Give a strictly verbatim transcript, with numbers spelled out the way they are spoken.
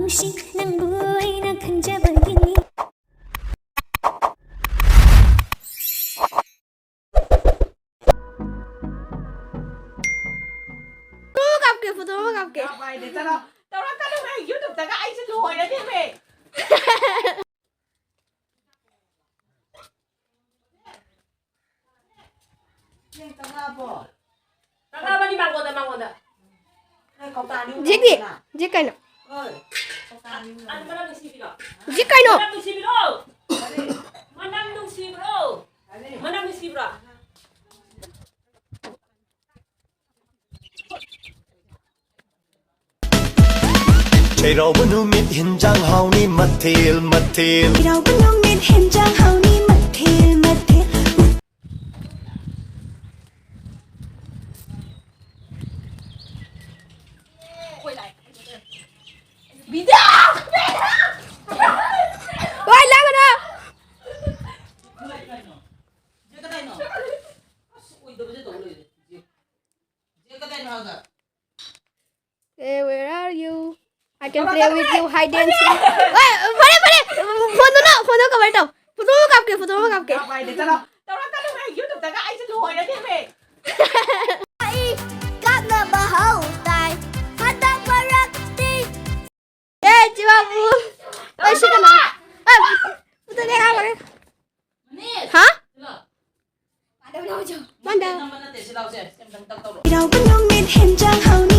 ꯅꯨꯡꯁꯤ ꯅꯪꯕꯨ ꯑꯩꯅ ꯈꯟꯖꯕꯒꯤꯅꯤ꯫ ꯐꯣꯇꯣ ꯑꯃ ꯀꯥꯞꯀꯦ, ꯐꯣꯇꯣ ꯑꯃ ꯀꯥꯞꯀꯦ꯫ ꯌꯥꯝ ꯍꯥꯏꯗꯦ, ꯆꯠꯂꯣ꯫ ꯇꯧꯔꯛꯀꯅꯨꯍꯦ, YouTube-ꯇꯒ ꯑꯩꯁꯦ ꯂꯣꯏꯔꯅꯦꯃꯦ꯫ ꯆꯦꯡ ꯆꯪꯉꯛꯑꯕꯣ? ꯆꯪꯉꯛꯑꯕꯅꯤ ꯃꯥꯡꯒꯣꯟꯗ, ꯃꯥꯡꯒꯣꯟꯗ꯫ ꯅꯣꯏ ꯀꯧꯇꯥ ꯑꯅꯤ ꯑꯍꯨꯝ ꯖꯤꯛꯇꯤ? ꯂꯧꯗꯅ꯫ ꯖꯤꯛ ꯀꯩꯅꯣ? ꯍꯣꯏ, ꯀꯧꯇꯥ ꯑꯅꯤ ꯑꯍꯨꯝ ꯑꯗꯨ ꯂꯧꯗꯅ꯫ ꯃꯅꯝ ꯅꯨꯡꯁꯤꯕꯤꯔꯣ? ꯖꯤꯛ ꯀꯩꯅꯣ? ꯃꯅꯝ ꯅꯨꯡꯁꯤꯕꯤꯔꯣ? ꯀꯔꯤ? ꯃꯅꯝ ꯅꯨꯡꯁꯤꯕ꯭ꯔꯣ? ꯀꯔꯤ? ꯃꯅꯝ ꯅꯨꯡꯁꯤꯕ꯭ꯔꯣ? ꯆꯩꯔꯥꯎꯕ ꯅꯨꯃꯤꯠ ꯍꯤꯟꯖꯥꯡ ꯍꯥꯎꯅꯤ ꯃꯊꯦꯜ ꯃꯊꯦꯜ꯫ ꯆꯩꯔꯥꯎꯕ ꯅꯨꯃꯤꯠ ꯍꯤꯟꯖꯥꯡ ꯍꯥꯎꯅꯤ ꯃꯊꯦꯜ ꯃꯊꯦꯜ꯫ ꯋꯥꯏ ꯂꯥꯡꯒꯅꯨ꯫ ꯖꯦ ꯀꯗꯥꯏꯅꯣ? ꯑꯁ, ꯑꯣꯏꯗꯕꯁꯦ ꯇꯧ ꯂꯩꯔꯦ꯫ ꯖꯦ, ꯖꯦ ꯀꯗꯥꯏꯅꯣ ꯍꯥꯏꯒ? Hey, where are you? I can play with you, hide and seek. ꯑꯦ, ꯐꯔꯦ, ꯐꯔꯦ꯫ ꯐꯣꯟꯗꯨꯅ, ꯐꯣꯟꯗꯣ cover ꯇꯧ꯫ ꯐꯣꯇꯣ ꯑꯃ ꯀꯥꯞꯀꯦ, ꯐꯣꯇꯣ ꯑꯃ ꯀꯥꯞꯀꯦ꯫ ꯌꯥꯝ ꯍꯥꯏꯗꯦ, ꯆꯠꯂꯣ꯫ ꯇꯧꯔꯛꯀꯅꯨꯍꯦ, YouTube-ꯇꯒ ꯑꯩꯁꯦ ꯂꯣꯏꯔꯅꯦꯃꯦ꯫ ꯑꯩ ꯀꯥꯞꯅꯕ ꯍꯧ ꯇꯥꯏ꯫ ꯍꯟꯗꯛ ꯃꯔꯛꯇꯤ꯫ ꯑꯦ, ꯆꯤꯕꯥꯕꯨ꯫ ꯑꯩ ꯁꯤ ꯀꯅꯥ? ꯑꯦ, ꯐꯣꯇꯣ ꯀꯥꯞꯀꯦ꯫ ꯍꯥ? ꯃꯥꯟꯗ꯫ ꯆꯩꯔꯥꯎꯕ ꯅꯨꯃꯤꯠ ꯍꯦꯟꯖꯥꯡ ꯍꯥꯎꯅ